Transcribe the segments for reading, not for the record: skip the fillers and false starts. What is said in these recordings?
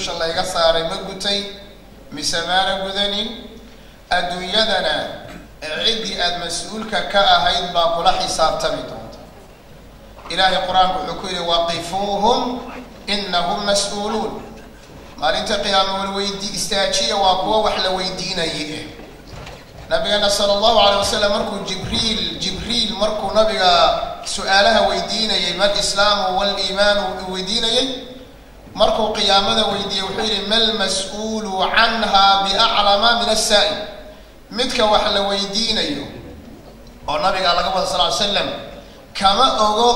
Dusha layga saaray ma gutay mise maana gudanin? Adduunyadana ciddii aada mas-uulka ka ahayd baa kula xisaabtami doonta. Ilaahay Qur-aanku wuxuu ku yidhi: "Waqifuuhum inahum mas-uuluun." Maalinta qiyaama walweydi istaajiya, waa kuwa wax la weydiinayay. Nabigeena sala Allahu alayh wasalam markuu Jibriil markuu nabiga su-aalaha weydiinayay, "Ma alislaamu waliimaanu" weydiinayay, markuu qiyaamada weydiiyey, wuxuu yidhi: "Ma lmas-uulu canha biaclama min asaa'il." Midka wax la weydiinayo oo nabiga laga wada sal ly slam kama ogo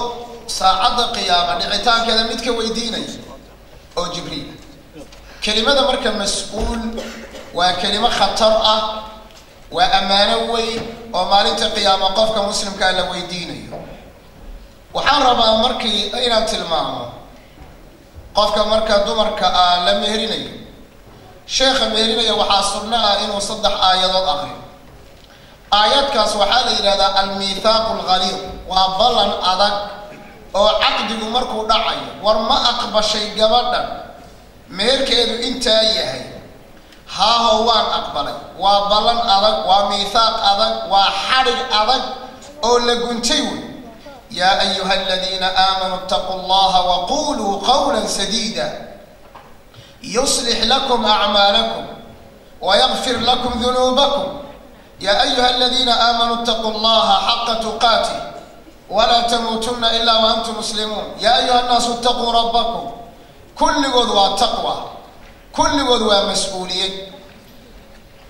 saacadda qiyaama dhicitaankeeda midka weydiinaya oo Jibriil. Kelimada marka mas-uul waa kelimo khatar ah, waa ammaano weyn oo maalinta qiyaama qofka muslimkaa la weydiinayo. Waxaan rabaa markii inaan tilmaamo, qofka marka dumarka ah la meherinayo, sheekha meherinaya waxaa sunno ah inuu saddex aayadood aqriyo. Aayadkaas waxaa la yidhahdaa almithaaqu alghaliid, waa ballan adag oo caqdigu markuu dhacayo: "War, ma aqbashay gabadhan meherkeedu intaa yahay?" "Haaho, waan aqbalay." Waa ballan adag, waa miithaaq adag, waa xadhig adag oo la guntay wey. "Yaa ayuha aladiina aamanuu itaquu Allaha waquluu qawla sadiida yuslix lakum acmaalakum wayagfir lakum dunuubakum. Yaa ayuha aladiina aamanuu itaquu Allaha xaqa tuqaatih walaa tamuutunna ilaa wa antum muslimuun. Yaa ayuha annaasu itaquu rabbakum." Kulligood waa taqwa, kulligood waa mas-uuliyad.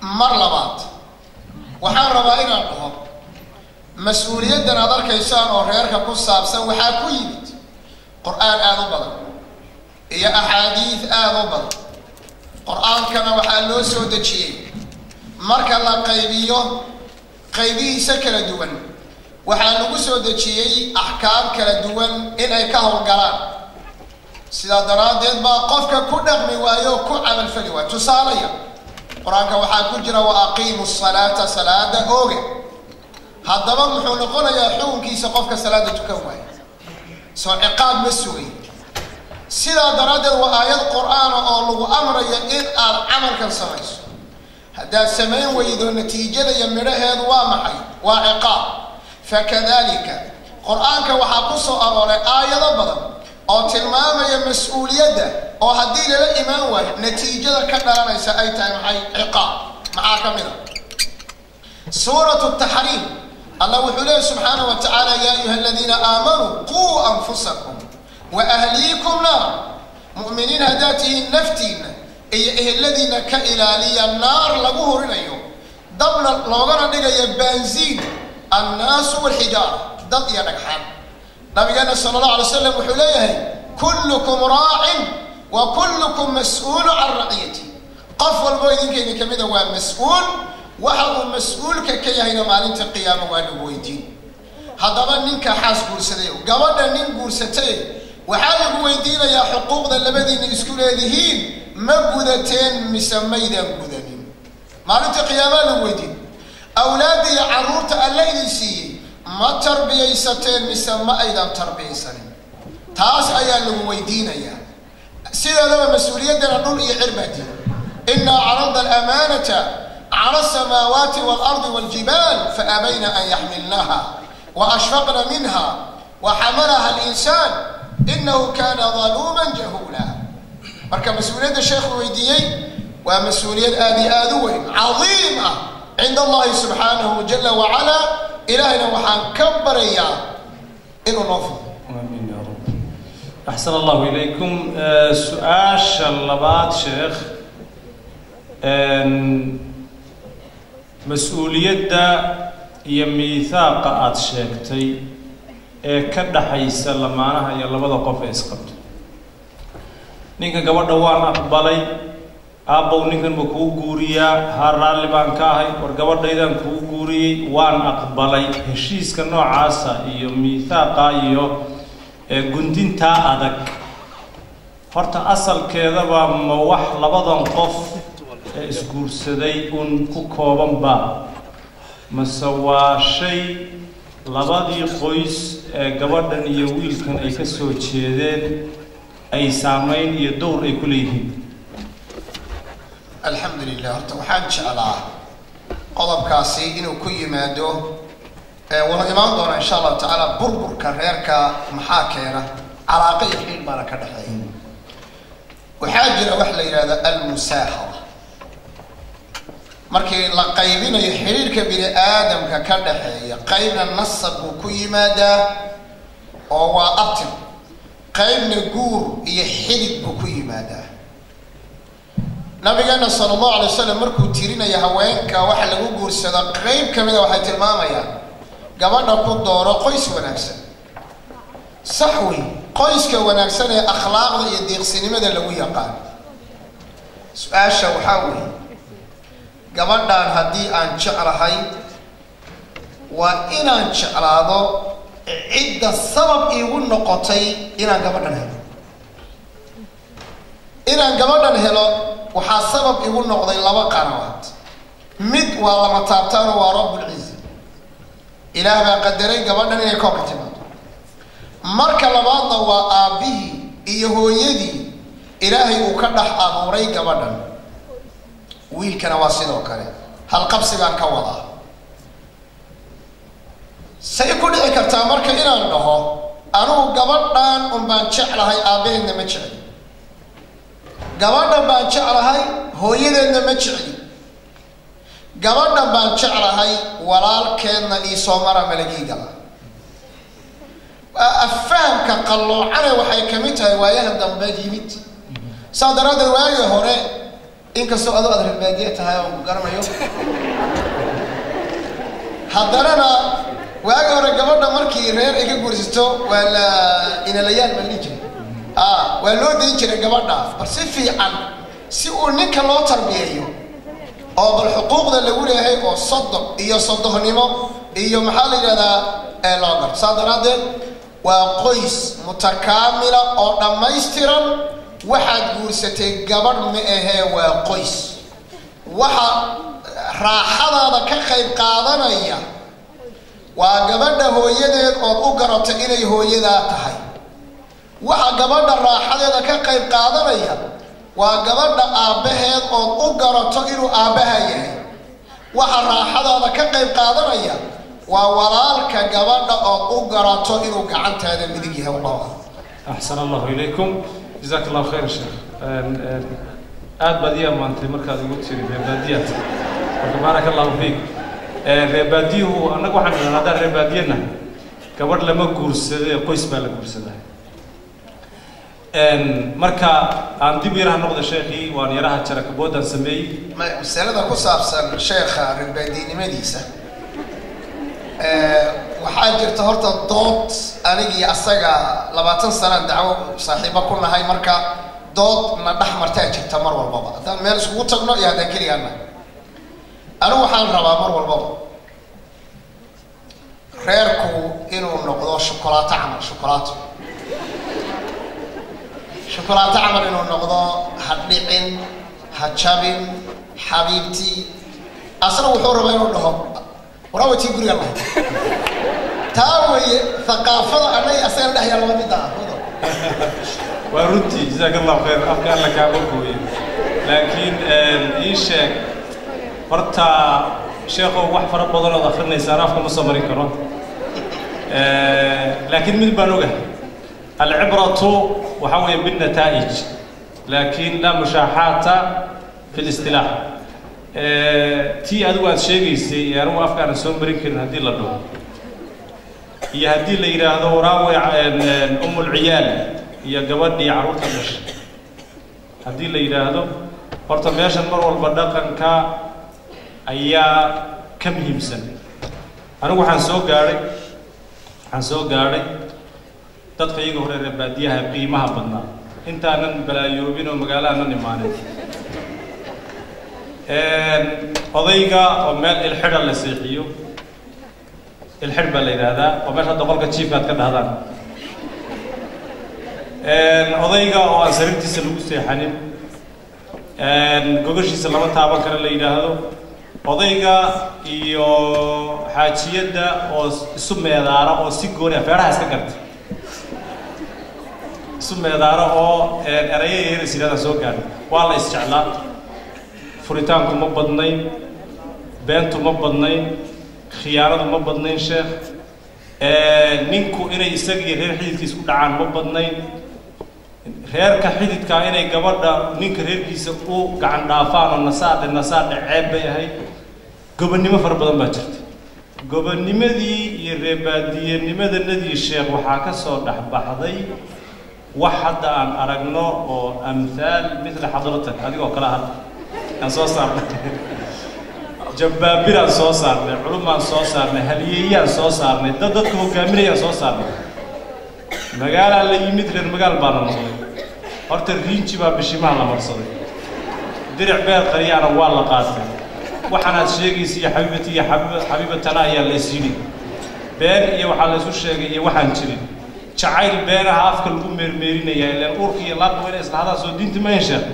Mar labaad waxaan rabaa inaan dhaho, mas-uuliyaddan aad arkaysaan oo reerka ku saabsan waxaa ku yimid Qur-aan aada u badan iyo axaadiid aada u badan. Qur-aankana waxaa loo soo dejiyey, marka la qaybiyo qaybihiisa kala duwan, waxaa lagu soo dejiyey axkaam kala duwan inay ka howlgalaan. Sidaa daraaddeed baa qofka ku dhaqmi waayo o ku camalfali waayo. Tusaalaya, Qur-aanka waxaa ku jira: "Wa aqiimu salaata," salaada ooga. Haddaba muxuu noqonayaa xukunkiisa qofka salaada tukan waaya? Soo ciqaab ma sugay? Sidaa daraaddeed waa aayad Qur-aana oo lagu amrayo in aad camalkan samayso. Haddaad samayn weydo, natiijada iyo midhaheedu waa maxay? Waa ciqaab. Fakadalika Qur-aanka waxaa ku soo arooray aayado badan oo tilmaamaya mas-uuliyadda, oo haddii lala imaan waayo natiijada ka dhalanaysa ay tahay maxay? Ciqaab. Maxaa ka mid a? Suuratu Taxriim, Allah wuxuu leeyahy subxaanahu wa tacaala: "Yaa ayuha aladiina aamanuu quu anfusakum wa ahliikum naar." Mu'miniin haddaad tihiin, naftiinna iyo eheladiinna ka ilaaliya naar lagu hurinayo, dabna loogana dhigayo baanziin, annaasu walxijaara, dad iyo dhagxaan. Nabigeena sala Allahu alay slam wuxuu leeyahay: "Kullukum raacin wa kullukum mas-uulu can raciyati." Qof walbo idinka idin kamida waa mas-uul, waxa uu mas-uulka ka yahayna maalinta qiyaama waa lagu weydiin. Haddaba ninka xaas guursaday, gabadha nin guursatay, waxaa lagu weydiinayaa xuquuqda labadiina isku leedihiin ma gudateen mise maydaan gudanin? Maalinta qiyaamaa lagu weydiin. Awlaadda iyo carruurta Alla idin siiyey ma tarbiyaysateen mise ma aydan tarbiyaysanin? Taas ayaa lagu weydiinayaa. Sideedaba mas-uuliyaddana dhul iyo cir baa diin. "Inaa caradna alamaanata cala alsamaawaati waalardi waljibaal faabayna an yaxmilnaha wa ashfaqna minha wa xamalaha alinsaan inahu kana daluuman jahuula." Marka mas-uuliyadda sheekhu weydiiyey waa mas-uuliyad aada iyo aada u weyn, cadiim ah cinda Allahi subxaanahu jala wacala. Ilaahayna waxaan ka barayaa inuu noo fudo. Aamiin ya rab. Axsan Allahu ilaykum. Su-aasha labaad, sheekh, mas-uuliyadda iyo miithaaqa aada sheegtay ee ka dhaxaysa lamaanaha iyo labada qof ee isqabto, ninka gabadha "Waan aqbalay, aabbow, ninkan ma kuu guuriyaa?" "Haa, raalli baan ka ahay." "War, gabadhaydaan kuu guuriyey, waan aqbalay." Heshiiska noocaasa iyo miithaaqa iyo gundintaa adag, horta asalkeedaba ma wax labadan qof ee isguursaday un ku koobanba, mase waa shay labadii qoys ee gabadhan iyo wiilkan ay ka soo jeedeen ay saameyn iyo dowr ay ku leeyihiin? Alxamdu lilah. Horta waxaan jeclaa qodobkaasi inuu ku yimaado, wuuna imaan doonaa insha allahu tacaala. Burburka reerka maxaa keena? Calaaqa iyo xidhiidh baana ka dhexeeya. Waxaa jira wax la yidhahda almusaahara. Markii la qaybinayo xidhiidhka bini aadamka ka dhexeeya, qaybna nasab buu ku yimaadaa oo waa abtir, qaybna guur iyo xidid buu ku yimaadaa. Nabigeena sala allahu alay wasalam markuu tirinaya haweenka waxa lagu guursado, qeyb ka mida waxay tilmaamayaan gabadha ku dooro qoys wanaagsan. Sax wey, qoyska wanaagsan ee akhlaaqda iyo deeqsinimada lagu yaqaan. Su-aasha waxaa weeye, gabadhan haddii aan jeclahay, waa inaan jeclaado cidda sabab iigu noqotay inaan gabadhan helo. Inaan gabadhan helo waxaa sabab igu noqday laba qanawaad. Mid waa lama taabtaano, waa rabbulciza, ilaah baa qadaray gabadhan inay koobka timaado. Marka labaadna waa aabbihii iyo hooyadii ilaahay uu ka dhex abuuray gabadhan. Wiilkana waa sidoo kale. Halqabsi baan ka wadaa. Say ku dhici kartaa marka inaan dhaho anugu gabadhan un baan jeclahay, aabbaheedna ma jecli, gabadhan baan jeclahay, hooyadeedna ma jecli, gabadhan baan jeclahay, walaalkeedna iisoo mara malagiigala? Afahamka qalloocane waxay kamid tahay waayahan dambe yimid. Saa daraaddeed waagii hore, inkastoo adoo aad reer baadiye tahay oon ku garanayo, haddanana waagi hore gabadha markii reer ay ka guursato waa la inalayaal baa la dhihi jiray, waa loo dayn jiray gabadha, bal si fiican si uu ninka loo tarbiyeeyo oo bal xuquuqda lagu leeyahay oo sodon iyo sodohnimo iyo maxaa la yidhahdaa ee loo garto. Saa daraaddeed waa qoys mutakaamila oo dhammaystiran. Waxaad guursatay gabadh ma ahee, waa qoys. Waxa raaxadaada ka qayb qaadanaya waa gabadha hooyadeed ood u garato inay hooyadaa tahay. Waxa gabadha raaxadeeda ka qayb qaadanaya waa gabadha aabbaheed ood u garato inuu aabbaha yahay. Waxa raaxadaada ka qayb qaadanaya waa walaalka gabadha ood u garato inuu gacantaada midig yahay. Wallahu aclam. Axsan allahu ilaykum, jazaak allahu khayr sheekh. Aad baad ii ammaantay markaad igu tiri reer baadiyaad. Marka baaraka allahu fiik. Reer baadiyuhu annaga waxaan idhahnaa, haddaan reer baadiyana gabadh lama guursade, qoys baa la guursadaa. Marka aan dib yaraha noqda sheekhii, waan yaraha jarakaboodaan sameeyey. Masalada ku saabsan sheekha reer baadinimadiisa, waxaa jirta horta dood anigii asaga 20 sanaan dacwo saaxiibo ku nahay. Marka dood na dhex martaa jirta mar walbaba haddaan meel iskugu tagno iyo haddaan keligaa nahay. Anigu waxaan rabaa mar walbaba reerku inuu noqdo shukolaato camal, shukolaato camal inuu noqdo, ha dhicin, ha jabin xabiibtii. Asna wuxuu rabaa inuu dhaho waraawa tii guriga lahayd. Taa weeye thaqaafada annaga asagana dhex yaalla, waa midda ah. Waa runtii, jazaak allahu khayr, afka alla kaama gooye. Laakiin ii sheeg horta sheekhow, wax fara badan ood akrinaysaan afka ma soo marin karo, laakiin mid baan ogahay: alcibratu waxaa weeye binnataa'ij, laakiin laa mushaaxaata fi listilaax. Tii adigu aad sheegaysay ee anigu afka aanan soo marin karin haddii la dhaho iyo haddii la yidhaahdo waraawe umulciyaal iyo gabadhii carruurta dhashay haddii la yidhaahdo, horta meeshan mar walba dhaqanka ayaa ka muhiimsan. Anigu waxaan soo gaadhay dadka iyaga hore reer baadiyaha qiimaha badnaa, intaanan balaayoobin oo magaalo aanan imaanin. Odayga oo meel ilxidha la seexiyo, ilxidh baa la yidhaahdaa, oo meesha hadda qolka jiifka aad ka dhahdaan, odayga oo aan sariirtiisa lagu seexanin, gogashiisa lama taaban karo la yidhaahdo, odayga iyo xaajiyadda oo isu meedaara oo si gooni ah feeraha iska garta isu meedaara oo eraya yeeras yidhahdaan soo gaadhay. Waa la isjeclaa. Furitaanku ma badnayn, beentu ma badnayn, khiyaanadu ma badnayn sheekh. Ninku inay isaga iyo reer xididkiisa ku dhacaan ma badnayn. Reerka xididkaa inay gabadha ninka reerkiisa u gacan dhaafaan oo nasaadhe nasaadhe ceeb bay ahayd. Gobonnimo fara badan baa jirta. Gobonnimadii iyo reebaadiyenimadanadii sheekh waxaa ka soo dhexbaxday wax hadda aan aragno oo amhaal mithla xadratak adigoo kale hadda aan soo saarnay, jabbaabiraan soo saarnay, culumaan soo saarnay, haliyeeyaan soo saarnay, dad dadka hogaaminayaan soo saarnay. Magaalaa la yimid, reer magaal baana noqday. Horta riinji baa bishimaha la marsaday, diric beer qaryaana waa la qaatay. Waxaanaad sheegaysa iyo xabiibati iyo xabiibatana ayaa la is yidhi, been iyo waxaa la isu sheegay iyo waxaan jirin. Jacayl beenaha afka lagu meermeerinaya, ilaan uurka iyo laabka waa inay islahdaan soo diinta mayn sheekh,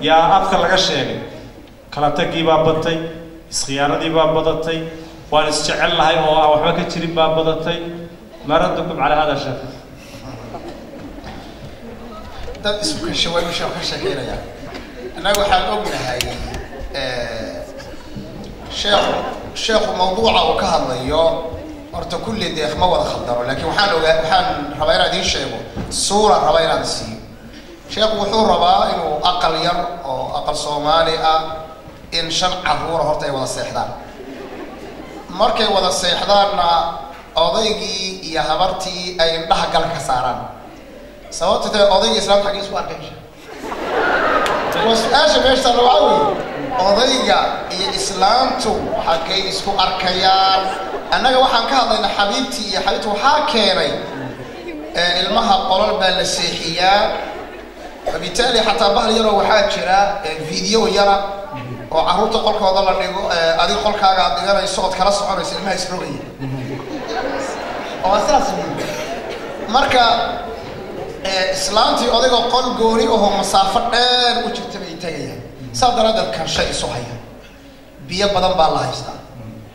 yaa afka laga sheegay. Kala taggii baa batay, iskhiyaanadii baa badatay, waan isjecel lahay oo aan waxba ka jirin baa badatay. Ma raddukum calaa hada sheekh? Dad isu kasha way usha ka sheekeynaya. Annaga waxaan ognahay sheekhu mawduuca uu ka hadlayo horta kulli deeq ma wada khaldano, laakiin waxaan ogaa, waxaan rabaa inaan idiin sheego suura, rabaa inaan siiyo. Sheekhu wuxuu rabaa inuu aqal yar oo aqal Soomaali ah in 5 carruura horta ay wada seexdaan. Markay wada seexdaanna odaygii iyo habartii ay indhaha galka ka saaraan. Sababta tahay odaygii islaamta xaggee isku arkay? Waa su-aasha meesha taalla. Waxaa weeye odayga iyo islaamtu xaggay isku arkayaan? Annaga waxaan ka hadlaynaa xabiibtii iyo xabiibti. Waxaa keenay ilmaha qolal baa la seexiyaa, wabitaali xataa bahal yaroo waxaa jira video yara oo carruurta qolkooda la dhigo, adiga qolkaaga aad dhiganayso ood kala soconayso ilmaha isrogaya oo saas wey. Marka islaantii odayga qol gooni ahoo masaafo dheer u jirta bay tegayaan. Saas daraaddeed kanshay isu haya, biyo badan baa la haystaa,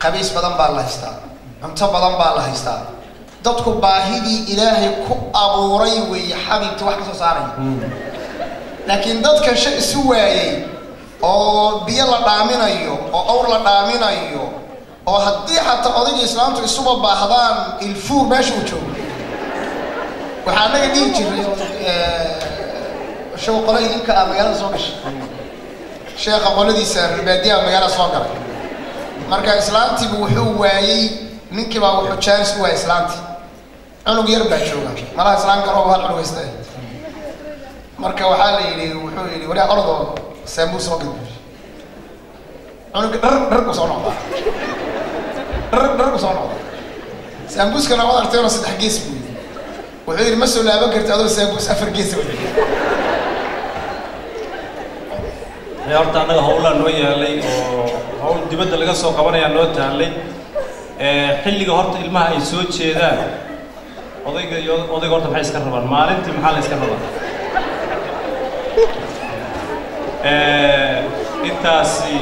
qabiis badan baa la haystaa, cunto badan baa la haystaa. Dadku baahidii Ilaahay ku abuuray weeye xabiibta wax ka soo saaraya, laakiin dad kansho isu waayey oo biyo la dhaaminayo oo awr la dhaaminayo oo haddii xataa odayga islaamtu isuba baahdaan ilfuur meesha uu joogo. Waxaa anaga dhihi jiray shaw qolo idinka ah magaalada soo gashay, sheekha qoladiisa reerbaadiyaha magaalada soo galay. Marka islaantiibu wuxuu waayey, ninkiibaa wuxuu jaanis u waayey islaantii. Cunug yar baa jooga malaha, islaan garoob hal cunug haysta. Marka waxaa la yidhi, wuxuu yidhi wali ordoo saambuu soo gad buuri. Cunuga dhar dhar u soo noqdaa, dhar dhar u soo noqdaa. Saambuuskana waad aragtayoo 3 gees buu yidhi. Wuxuu yidhi ma soo laaban karti adoo saambuus 4 gees wada. Horta annaga hawlaa noo yaalay oo hawl dibadda laga soo qabanayaa noo taallay. Xilliga horta ilmaha ay soo jeedaan odayga iyo odayga horta maxay iska rabaan maalintii? Maxaa la iska rabaa? Intaasi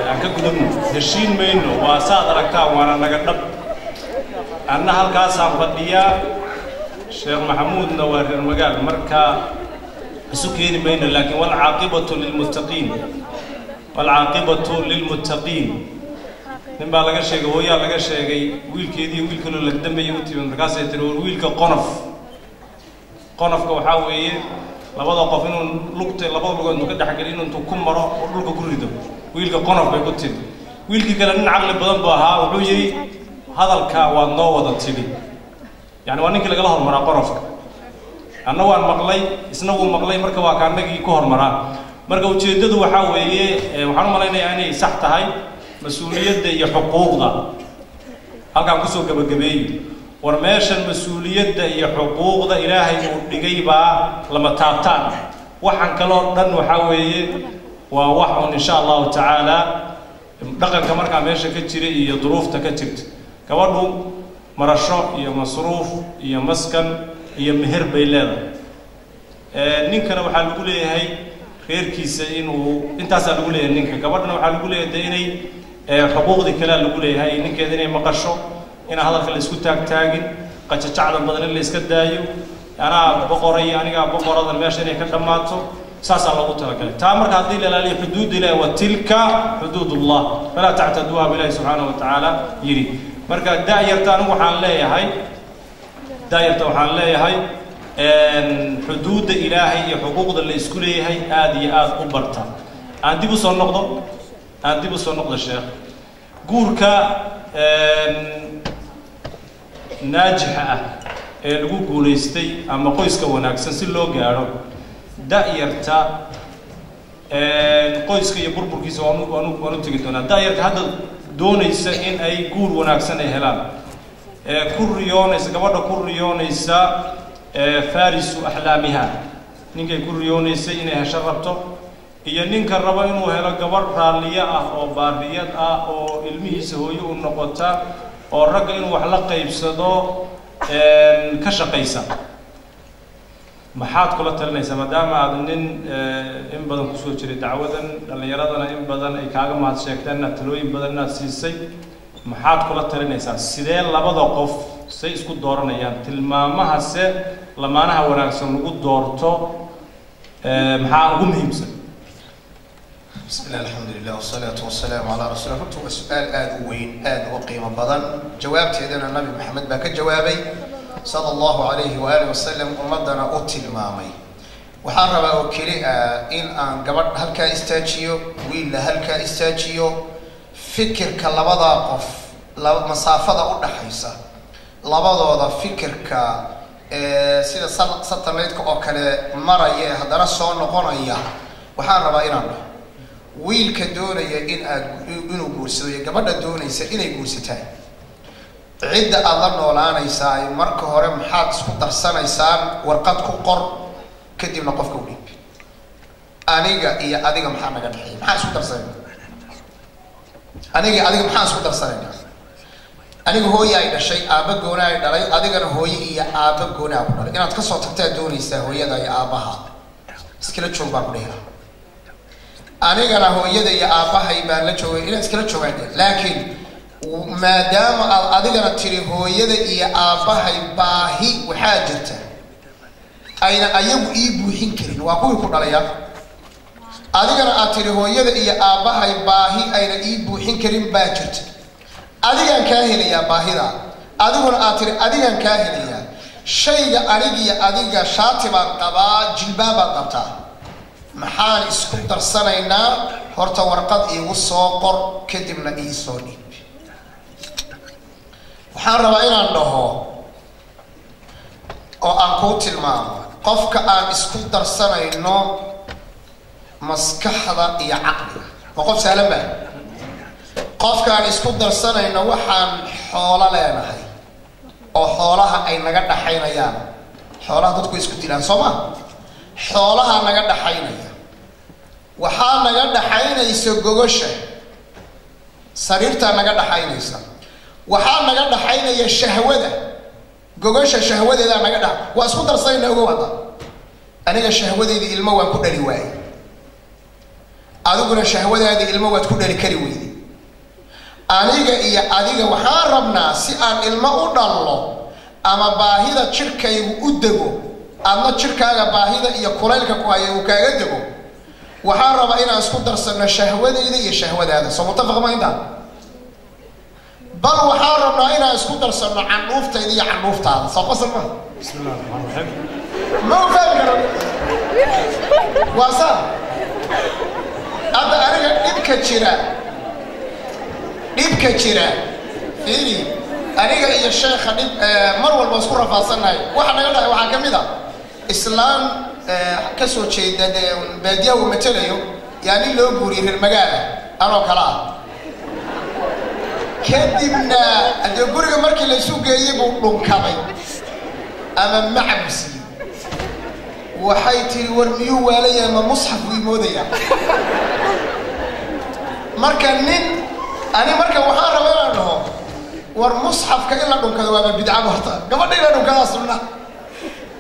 aan ka gudubno, heshiin mayno, waa saad aragtaan, waana naga dhab. Anna halkaasaan fadhiyaa, Sheekh Maxamuudna waa reer magaal, marka isu keeni mayno. Laakiin walcaaqibatu lilmuttaqiin, walcaaqibatu lilmuttaqiin. Nin baa laga sheegay, hooyaa laga sheegay wiilkeedii wiil kaloo lagdamaya u timid. Markaasay tiri war wiilka qonof qonofka waxaa weeye labada qof inuu lugta labada lugood intuu ka dhexgeliyo inuu intuu ku maro oo dhulka ku rido. Wiilka qonof bay ku tiri. Wiilkii kale nin caqli badan buu ahaa, wuxuu yidhi hadalka waad noo wada tidhi, yani waa ninkii lagala hormaraa qonofka. Anna waan maqlay, isna wuu maqlay, marka waa ka annagii ku hormaraa. Marka ujeeddadu waxaa weeye, waxaan u malaynayaa inay sax tahay mas-uuliyadda iyo xuquuqda. Halkaan kusoo gebagabeeyo, war meeshan mas-uuliyadda iyo xuquuqda Ilaahay uu dhigay baa lama taabtaan. Waxaan kaloo dhan waxaa weeye waa wax un insha Allahu tacaala dhaqanka markaa meesha ka jira iyo duruufta ka jirta. Gabadhu marasho iyo masruuf iyo maskan iyo meher bay leedahay. Ninkana waxaa lagu leeyahay reerkiisa inuu intaasaa lagu leeyahay ninka. Gabadhana waxaa lagu leeyahay de inay xuquuqdii kalea lagu leeyahay ninkeeda, inay maqasho, inaan hadalka la isku taagtaagin, qajajacdan badan in la iska daayo, anaa boqoray anigaa boqoradan meesha inay ka dhammaato. Saasaa loogu talagalay taa. Marka haddii la ilaaliyo xuduudda Ilahi, wa tilka xuduudullah falaa tactaduuha, ba Ilahi subxaanahu wa tacaala yidhi. Marka da-yarta anigu waxaan leeyahay, da-yarta waxaan leeyahay, xuduudda Ilaahay iyo xuquuqda la isku leeyahay aada iyo aada u barta. Aan dib usoo noqdo, aan dib usoo noqdo sheekh. Guurka naajixa ah ee lagu guulaystay ama qoyska wanaagsan si loo gaadho, da-yarta qoyska iyo burburkiisa waan u tegi doonaa. Da-yarta hadda doonaysa in ay guur wanaagsan ay helaan, ku riyoonaysa gabadha, ku riyoonaysa farisu axlaamiha, ninkay ku riyoonaysay inay hesho rabto, iyo ninka rabo inuu helo gabadh raalliyo ah oo baariyad ah oo ilmihiisa hooyo u noqota oo ragga inuu wax la qaybsado ka shaqaysa, maxaad kula talinaysaa, maadaama aad nin in badan kusoo jiray dacwadan, dhallinyaradana in badan ay kaaga mahad sheegtaan inaad talooyin badan inaad siisay? Maxaad kula talinaysaa? Sidee labada qof say isku dooranayaan? Tilmaamahase lamaanaha wanaagsan lagu doorto maxaa ugu muhiimsan? Bismi illah, alxamdu lilah, wasalaatu wasalaamu calaa rasuuli. Runta waa su-aal aada u weyn, aada u qiimo badan. Jawaabteedana Nabi Maxamed baa ka jawaabay sala allahu alayhi waaalih wasalam, ummadana u tilmaamay. Waxaan rabaa oo keli ah in aan gabadh halkaa istaajiyo, wiilla halkaa istaajiyo. Fikirka labadaa qof, masaafada u dhaxaysa labadooda fikirka sida satellite-ka oo kale maraya ee haddana soo noqonaya, waxaan rabaa inaan dhaho: wiilka doonaya in aad inuu guursado iyo gabadha doonaysa inay guursataan, cidda aada la noolaanaysaa marka hore maxaad isku darsanaysaan? Warqad ku qor, kadibna qofka u dhiib. Aniga iyo adiga maxaa naga dhexeeya? Maxaan isku darsanayna? Aniga iyo adiga maxaan isku darsanayna? Aniga hooye ay dhashay, aabba goona ay dhalay, adigana hooye iyo aabba goonaa ku dhalay. Inaad kasoo tagtaad doonaysaa hooyada iyo aabbaha, iskala joog baan ku dhihi lahaa. Anigana hooyada iyo aabbahay baan la joogay, inaan iskala joogaan dhe. Laakiin maadaama aad adigana tiri hooyada iyo aabbahay baahi waxaa jirta ayna ayagu ii buuxin karin, waa kuwii ku dhalaya, adigana aad tiri hooyada iyo aabbahay baahi ayna ii buuxin karin baa jirta, adigaan kaa helayaa baahida, adiguna aad tiri adigaan kaa helayaa shayga, anigiyo adiga shaati baan qabaa, jilbaab baad qabtaa, maxaan isku darsanaynaa? Horta warqad iigu soo qor, kadibna ii soo dhiib. Waxaan rabaa inaan dhaho oo aan kuu tilmaamo qofka aan isku darsanayno maskaxda iyo caqliga waa qof sahlan ba. Qofka aan isku darsanayno waxaan xoolo leenahay oo xoolaha ay naga dhaxaynayaan. Xoolaha dadku isku dilaan, soo ma? Xoolaha naga dhaxaynaya, waxaa naga dhaxaynaysa gogosha sariirtaa naga dhaxaynaysa, waxaa naga dhaxaynaya shahwada, gogosha shahwadeedaa naga dha. Waa isku darsanayna. Ogow hadda, aniga shahwadeydii ilmo waan ku dhali waayey, adiguna shahwadaadii ilmo waad ku dhali kari weyday. Aniga iyo adiga waxaan rabnaa si aan ilmo u dhallo ama baahida jidhkaygu u dego, adna jidhkaaga baahida iyo kulaylka ku haya uu kaaga dego, waxaan rabaa inaan isku darsanno shahwadayda iyo shahwadaada. Soo mutafaq ma intaa? Bal waxaan rabnaa inaan isku darsanno candhuuftayda iyo candhuuftaada. Soo qosol ma? Bismi illah raxmaan raxiim. Ma u fahmi karo, waa saa. Hadda aniga dhibka jira fiiri. Aniga iyo sheekha dhib mar walba isku rafaadsannahay. Waxa naga dhahay waxaa ka mid a islaan ka soo jeeda dee baadiyaha uu matelayo, yaa nin loo guuriyey reer magaala anoo kale ah. Kadibna dee guriga markii laysu geeyey buu dhunkaday ama macab siiyey. Waxay tiri: "War miyuu waalayahay? Ma musxaf buu imoodayaa?" Marka nin ani marka waxaan rabaa inaan dhaho: war musxafka in la dhunkado waaba bidcaba. Horta gabadha in la dhunkadaa sunna,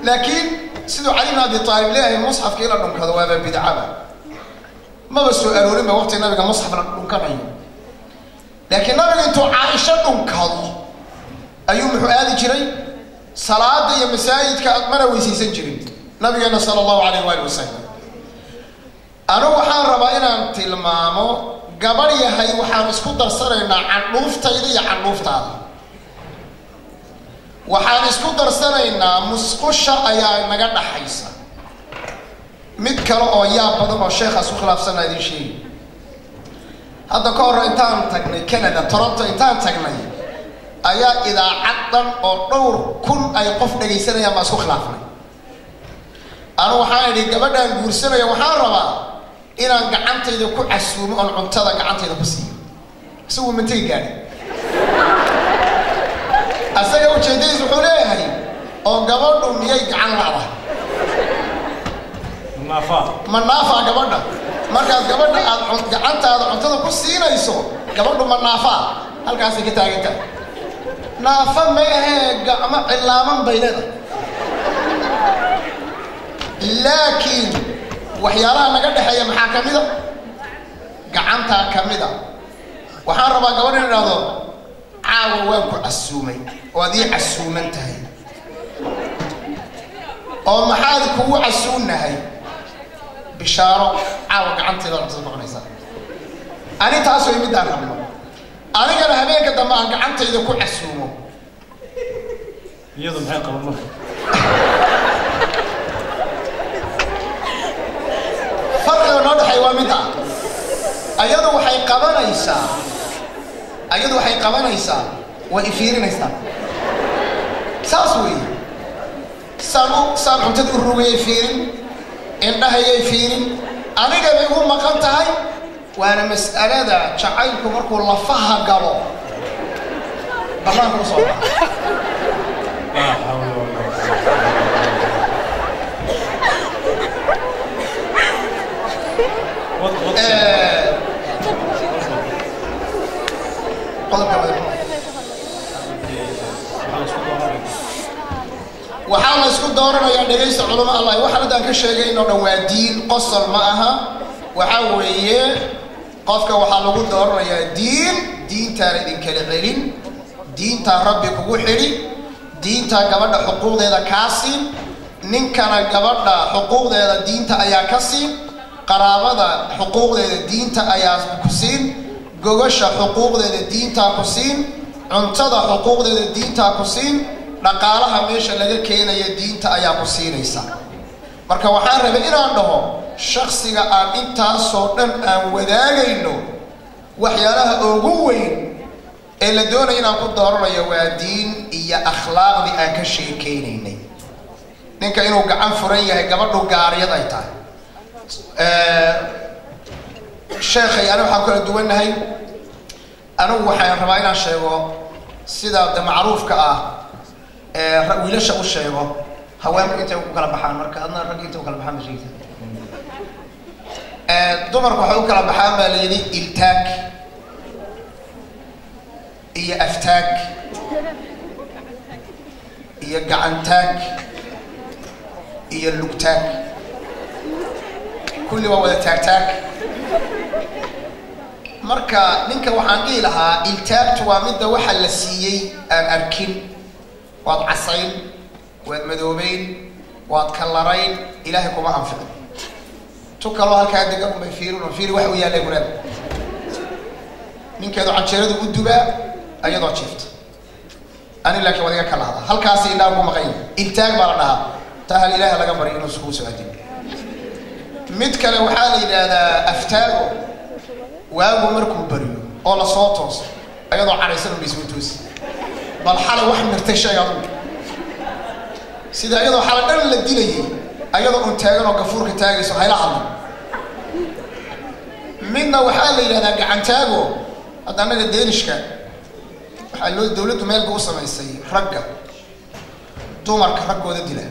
laakiin siduu Cali bin Abi Aalib leeyahay, musxafka in la dhunkado waaba bidcaba, maba soo aroorinba waqti nabiga musxaf la dhunkanayo. Laakiin nabiga intuu Caaisho dhunkado ayuu muxuu aadi jiray salaada iyo masaajidka, mana weysaysan jirin nabigeena sala allahu alayh waali wasalam. Anigu waxaan rabaa inaan tilmaamo gabadh yahay waxaan isku darsanaynaa candhuuftayda iyo candhuuftaada. Waxaan isku darsanaynaa musqusha ayaa naga dhaxaysa. Mid kale oo yaab badan oo sheekhaas ku khilaafsanaa idiin sheegi. Hadda ka hor intaan tagnay Canada, Toronto intaan tagnay ayaa idaacad dhan oo dhowr kun ay qof dhagaysanayaan baa isku khilaafnay. Anu waxaan idhi gabadhaan guursanaya waxaan rabaa inaan gacantayda ku casuumo oon cuntada gacantayda ku siiyo. Isagu mantigi gaadhay. Asaga ujeedadiis wuxuu leeyahay oo gabadhu miyay gacan la'dahay? Ma naafaa gabadha? Markaad gabadha aad gacantaada cuntada ku siinayso gabadhu ma naafaa? Halkaasay ka taagan tahay. Naafa ma ahee, gacmo cilaaman bay leedahay. Laakiin waxyaalaha naga dhexeeya maxaa ka mid a? Gacantaa ka mid a. Waxaan rabaa gabadha in idhaahdo caawa waan ku casuumay oo aad ii casuuman tahay. Oo maxaad kugu casuunnahay? Bishaaro caawa gacanteeda cuntada ku cunaysaa. Ani taas way middaan rabno. Anigana habeenka dambe aan gacantayda ku casuumo. Iyadu maxay qaban marka? Farqiga noo dhexeeya waa midda. Ayadu waxay qabanaysaa, ayadu waxay qabanaysaa, way ifiirinaysaa. Saas weeye. Saan cuntada u rugayay fiirin, indhahayay fiirin, aniga bay ugu maqan tahay. Waana mas'alada jacaylku markuu lafaha galo bannaanka u soo baxa. Laa xawla walaa quwwata. Qodobka waxaa la isku dooranayaa dhegaysta culamo Allah. Waxaan haddaan ka sheegayno dhan waa diin, qosol ma aha. Waxaa weeye qofka waxaa lagu dooranayaa diin, diintaana idinkala celin, diintaa rabbi kugu xidhi, diintaa gabadha xuquuqdeeda kaa siin, ninkana gabadha xuquuqdeeda diinta ayaa ka siin, qaraabada xuquuqdeeda diinta ayaa ku siin, gogosha xuquuqdeeda diintaa ku siin, cuntada xuquuqdeeda diintaa ku siin, dhaqaalaha meesha laga keenaya diinta ayaa ku siinaysa. Marka waxaan rabay inaan dhaho shaksiga aan intaasoo dhan aan wadaagayno waxyaalaha ugu weyn ee la doonaya inaan ku dooranayo waa diin iyo akhlaaqdii aan ka sheekaynaynay. Ninka inuu gacan furan yahay, gabadhu gaariyad ay tahay. Sheekhay aniga waxaan kala duwannahay. Anigu waxaan rabaa inaan sheego sida de macruufka ah ee wiilasha u sheego haweenku intay u kala baxaan. Marka adna rag intay u kala baxaan ma sheegta. Dumarku waxay u kala baxaan baa la yidhi iltaag iyo aftaag iyo gacantaag iyo lugtaag. Kulli waa wada taagtaag. Marka ninka waxaan dhihi lahaa iltaagtu waa midda waxa la siiyey aan arkin. Waad casayn, waad madoobayn, waad kallarayn, ilaahay kuma anficin. Tu kaloo halkaa degan unbay fiirin oo fiiri wax u yaallay kulaada. Ninkeedu canjeeradu u dubaa ayadoo jiifta. Ani laakiin waad iga kala hadaa. Halkaasi indhaha ku maqan yahay. Iltaag baa la dhahaa. Taa hal ilaaha laga baryo inuu iskugu soo adiyo. Mid kale waxaa la yidhaahdaa aftaago. Waagu markuu baryo oo la soo tooso ayadoo cadhaysan unbay soo toosi. Bal xalay wax mirtay sheeg adugu. Sida ayadoo xalay dhan la dilayay ayadoo un taagan oo gafuurka taagayso hayla hadlo. Midna waxaa la yidhahdaa gacantaago. Hadda annaga Deenishka waxaa loo dawladdu meel ba u samaysay ragga dumarka raggooda dila.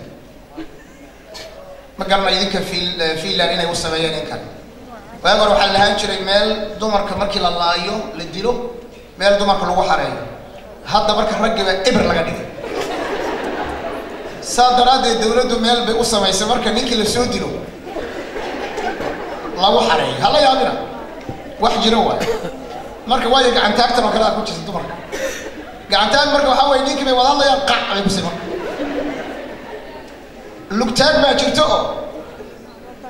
Ma garanayo idinka Finland inay u sameeyeen in kale. Waagi hore waxaa lahaan jiray meel dumarka markii la laayo la dilo, meel dumarka lagu xareeyo. Hadda marka raggiiba eber laga dhigay. Saa daraaddeed dawladdu meel bay u samaysay marka ninkii la soo dilo lagu xareeyo. Hala yaabina, wax jiro waayo. Marka waayo gacantaagtan oo kale aa ku jirta dumarka. Gacantaag marka waxaa weeye ninkii bay wada hadlayaan qac bay ku siman. Lugtaag baa jirto oo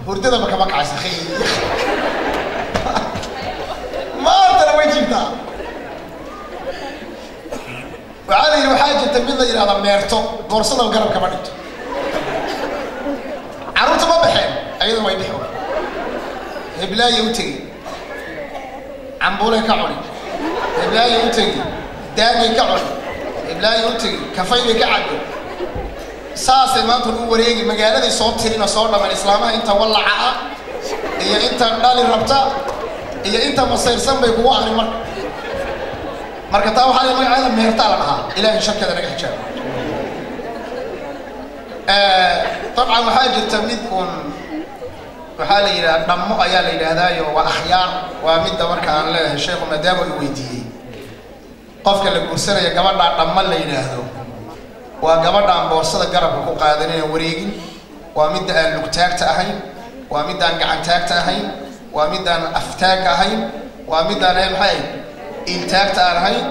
Hurdadaba kama kacaysa, maantana way jirtaa. Waxaa la yidhi waxaa jirta mid la yidhahda meerto, boorsadaba garab kama dhigto. Carruurta ma baxeen, ayaduna way bixi. Heblaaya u tegi, cambuulay ka cuni. Heblaaya u tegi, daagay ka cuni. Heblaaya u tegi, kafay bay ka cabbi. Saasay maanta u wareegi magaaladay soo tirin oo soo dhaman islaamaha inta wallaca ah iyo inta dhali rabta iyo inta masayrsan bay kugu akrin. Marka taa waxaa la magaceeda meertaa la dhahaa. Ilaahay sharkeeda naga xijaabo. Dabcan waxaa jirta mid uun waxaa la yidhaha dhammo ayaa la yidhaahdaayo, waa akhyaar. Waa midda marka aan leeyahay sheekhu maadaama uu weydiiyey qofka la guursanaya gabadhaa dhammo la yidhaahdo, waa gabadha aan boorsada garabka ku qaadanin aan wareegin, waa midda aan lugtaagta ahayn, waa midda aan gacantaagta ahayn, waa midda aan aftaagka ahayn, waa middaan maxay ahayd iltaagta aan ahayn.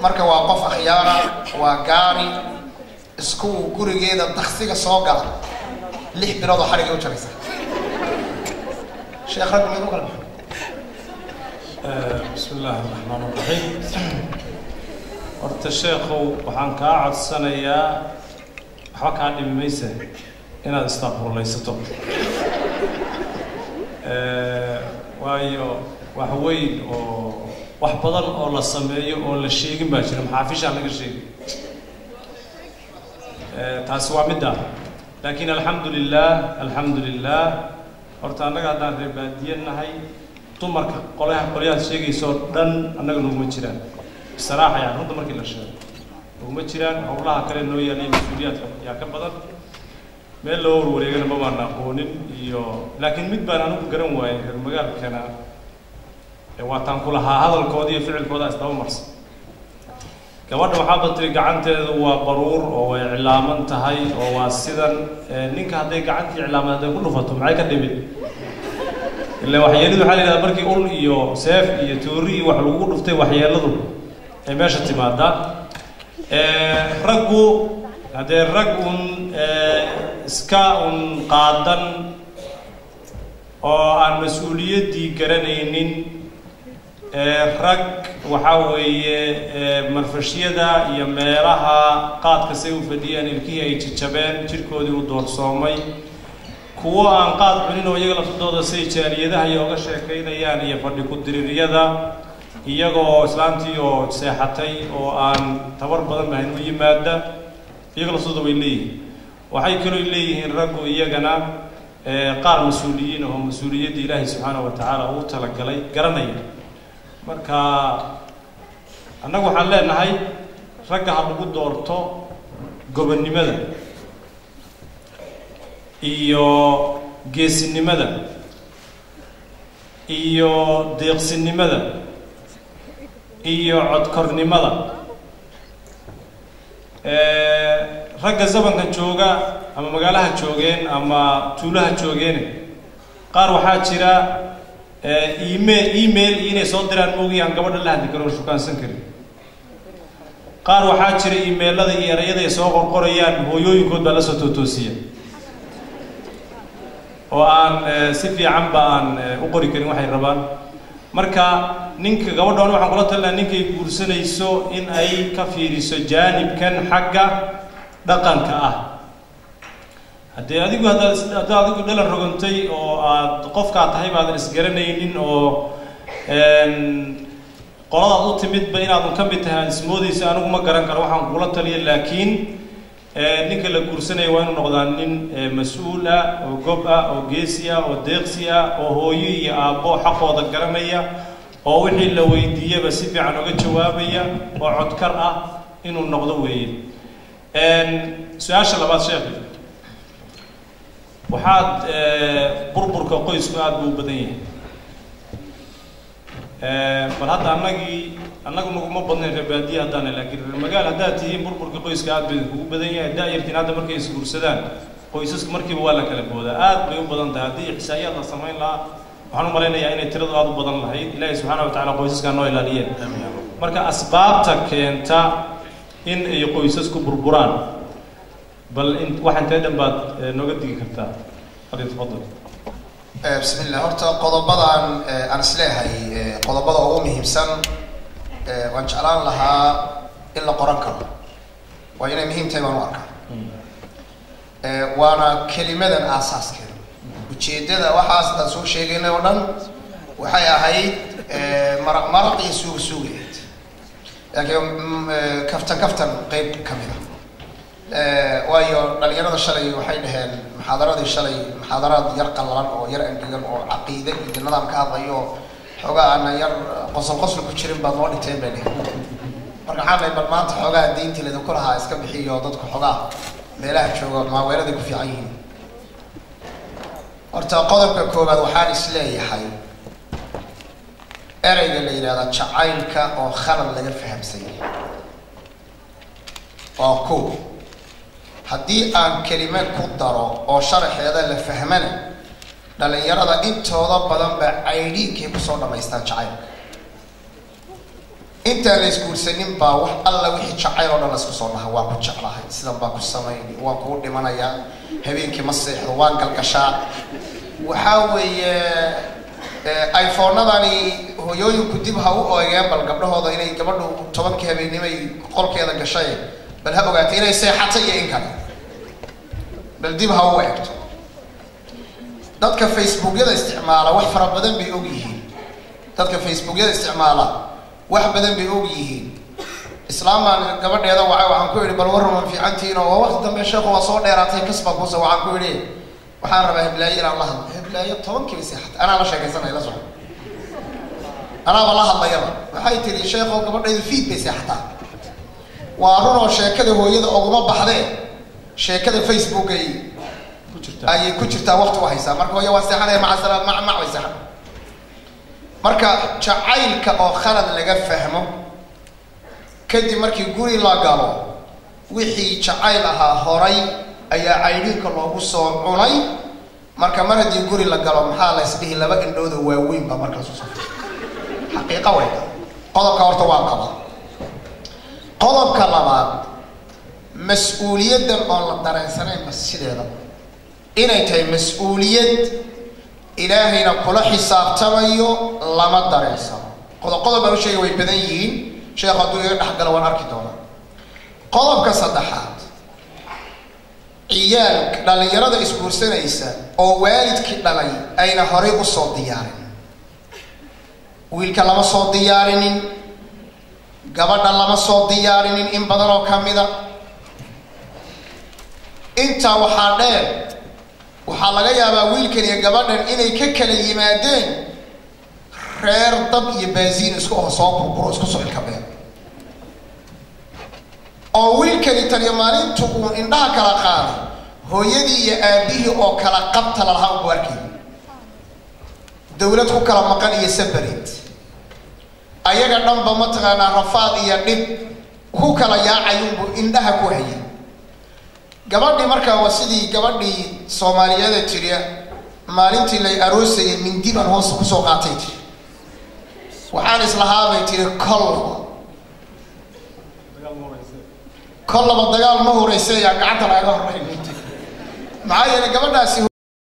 Marka waa qof akhyaara, waa gaari isku gurigeeda daksiga soo gala 6 bilood oo xadhigay u jaraysa. Sheekh, raggu mid u kala baxo. Bismi illaahi araxmaan araxiim. Horta sheekhow, waxaan kaa codsanayaa, waxba kaa dhimi mayse, inaad istaaqfurulaysato, waayo wax weyn oo wax badan oo la sameeyo oo la sheegin baa jira, maxaafishaan laga sheegin. Taasi waa midda. Laakiin alxamdu lilah, alxamdu lilah. Horta annaga haddaan reer baadiye nahay, dumarka qolyaha qolyahaad sheegaysa oo dhan annaga naguma jiraan. Bisaraaxa, yani runta markii la sheego, naguma jiraan. Howlaha kale noo yaaliya mas-uuliyaadka yaa ka badan, meel loo warwareegana ma baan aqoonin iyo. Laakiin mid baan anigu garan waayay, reer magaalkana waataan ku lahaa hadalkooda iyo ficilkooda isdaba marsan. Gabadha waxaa batiri gacanteedu waa baruur oo way iclaaman tahay oo waa sidan. Ninka hadday gacantii iclaaman hadday ku dhufato, maxay ka dhibin? Ila waxyeeladu waxaa la yidhahdaa markii ul iyo seef iyo toori iyo wax lagugu dhuftay, waxyeeladu ay meesha timaadaa. Raggu haddee rag un iska un qaadan oo aan mas-uuliyaddii garanaynin, rag waxaa weeye marfashyada iyo meelaha qaadka say u fadhiyaan ilkihii ay jajabeen, jirkoodii u doorsoomay, kuwo aan qaad cunin oo iyaga laftooda say jaaliyadaha iyo oga sheekaynayaan iyo fadhi ku-diriiryada, iyagoo islaantii oo seexatay oo aan tabar badan lahayn u yimaada, iyaga laftooda way leeyihiin. Waxay kaloo leeyihiin raggu iyagana qaar mas-uuliyiin oo mas-uuliyadda Ilaahay subxaanahu wa tacaala ugu talagalay garanaya. Marka annagu waxaan leenahay ragga ha lagu doorto gobonnimada iyo geesinimada iyo deeqsinimada iyo codkornimada. Ragga zamankan jooga ama magaalaha joogeen ama tuulaha joogeene, qaar waxaa jira email inay soo diraan moogi aan gabadha la hadli karin oo shukaansan karin. Qaar waxaa jira emailada iyo erayada ay soo qorqorayaan hooyooyinkood baa lasoo tootoosiya oo aan si fiican ba aan u qori karin waxay rabaan. Marka ninka gabadhan waxaan kula talinaha ninkay guursanayso in ay ka fiiriso jaanibkan xagga dhaqanka ah. Haddee adigu haddaad adigu dhalan rogantay oo aad qofkaa tahay baadan isgaranaynin oo qoladaad u timidba inaadun ka mid tahay aad ismoodayso, anigu ma garan karo waxaan kula taliya. Laakiin ninka la guursanaya waa inuu noqdaa nin mas-uul ah oo gob ah oo geesi ah oo deeqsi ah oo hooyo iyo aabbo xaqooda garanaya oo wixii la weydiiyaba si fiican uga jawaabaya oo codkar ah inuu noqdo weeye. Su-aasha labaad, sheekhi, waxaad burburka qoysku aada buu u badan yahay. Bal hadda annagii annagu naguma badnayn reer baadiye haddaana, laakiin reer magaal haddaad tihiin burburka qoyska aad bay idinkugu badan yahay. Da-yartiin hadda markay isguursadaan qoysasku markiiba waa la kala boodaa, aad bay u badan tahay. Haddii ixsaa'iyaad la samayn lahaa, waxaan u malaynayaa inay tiradu aada u badan lahayd. Ilaahay subxaana wa tacala qoysaskaa noo ilaaliyeen. Marka asbaabta keenta in ay qoysasku burburaan, bal in wax intee dhan baad nooga digi kartaa? Falyatafadal. Bismillah. Horta qodobadan aan isleeyahay qodobada ugu muhiimsan waan jeclaan lahaa in la qoran karo, waa inay muhiim tahay baan u arkaa. Waana kelimadan aasaaskeeda, ujeedada waxaas aan soo sheegaynay oo dhan waxay ahayd maraq maraq iyo suug suugayd, laakiin kaftan kaftan qeyb ka mid a. Waayo dhalinyarada shalay waxay dhaheen muxaadaradii shalay muxaadaraad yar qallalan oo yar angegan oo caqiide iyo nidaam ka hadlayo oo xoogaa aana yar qosol qosol ku jirin baad noo dhigteen bay dheheen. Marka waxaan dhahay bal maanta xoogaa diintii laydinku lahaa iska bixiyo, dadku xoogaa meelaha jooga maaweeraday ku fiican yihiin. Horta qodobka koowaad waxaan isleeyahay ereyga la yidhahda jacaylka oo khalad laga fahamsan yahay waa ko. Haddii aan kelime ku daro oo sharaxeeda la fahmana, dhalinyarada intooda badan baa caydhiinkay kusoo dhamaystaan jacaylka. Intaan la isguursanin baa wax alla wixii jacayl oo dhan la isku soo dhaha: waan ku jeclahay, sidan baan ku samayni, waan kugu dhimanayaa, habeenkii ma seexdo, waan galgashaa. Waxaa weeye iPhone-adani hooyooyinku dib ha u eegeen bal gabdhahooda inay gabadhu 10-kii habeennimay qolkeeda gashay, bal ha ogaatay inay seexatay iyo in kale, bal dib ha u eegto. Dadka Facebookyada isticmaala wax fara badan bay og yihiin. Dadka Facebookyada isticmaala wax badan bay og yihiin. Islaamaan gabadheeda wacay, waxaan ku idhi: bal warran, waan fiicantihiin oo waa waqti dambe sheekhu waa soo dheeraatay, kasbaa kuusa. Waxaan ku idhi waxaan rabaa heblaayo inaan la hadlo. Heblaayo 10-kii bay seexatay, anaa la sheekaysanaya, la soco, anaaba la hadlayaba. Waxay tihi: sheekhow, gabadhaydu fiid bay seexataa. Waa runoo sheekada hooyada oguma baxdee, sheekada Facebook ay ku jirtaa ayay ku jirtaa, waqti u haysaa. Marka hooyo waa seexanaya, maca salaam, mac mac, way seexan. Marka jacaylka oo khalad laga fahmo, kadib markii guri la galo wixii jacayl ahaa horay ayaa caydhiinka loogu soo cunay. Marka mar haddii guri la galo, maxaa la isdhihi? Laba indhooda waaweyn baa marka lasu safray, xaqiiqa way tahay. Qodobka horta waan qabaa. Qodobka labaad, mas-uuliyaddan oon la dareensanayn ba sideeda inay tahay mas-uuliyad Ilaahayna kula xisaabtamayo lama dareensano. Qodob qodob baan u sheegay, way badan yihiin, sheekhu hadduu iga dhex galo waan arki doonaa. Qodobka saddexaad, ciyaalka dhallinyarada isguursanaysa oo waalidkii dhalay ayna horay usoo diyaarin. Wiilka lama soo diyaarinin, gabadha lama soo diyaarinin in badan oo ka mida. Intaa waxaa dheer, waxaa laga yaabaa wiilkan iyo gabadhan inay ka kala yimaadeen reer dab iyo baasiin isku oo soo burburo, isku soo ilkabeen, oo wiilkani taniyo maalintu uu indhaha kala qaaday hooyadii iyo aabihii oo kala qabta lalahaa unbu arkay, dawlad ku kala maqan iyo sabarid, ayaga dhanba mataqaanaa rafaad iyo dhib ku kala yaacayunbu indhaha ku hayay. Gabadhii markaa waa sidii gabadhii Soomaaliyeeda tiri: maalintii lay aroosayay mindi baan hoos kusoo qaatay, tiri. Waxaan islahaabay, tiri, kollaba kollaba dagaal ma horeysa ayaa gacanta lagaga horreyn. Maxaa yeelay gabadhaasi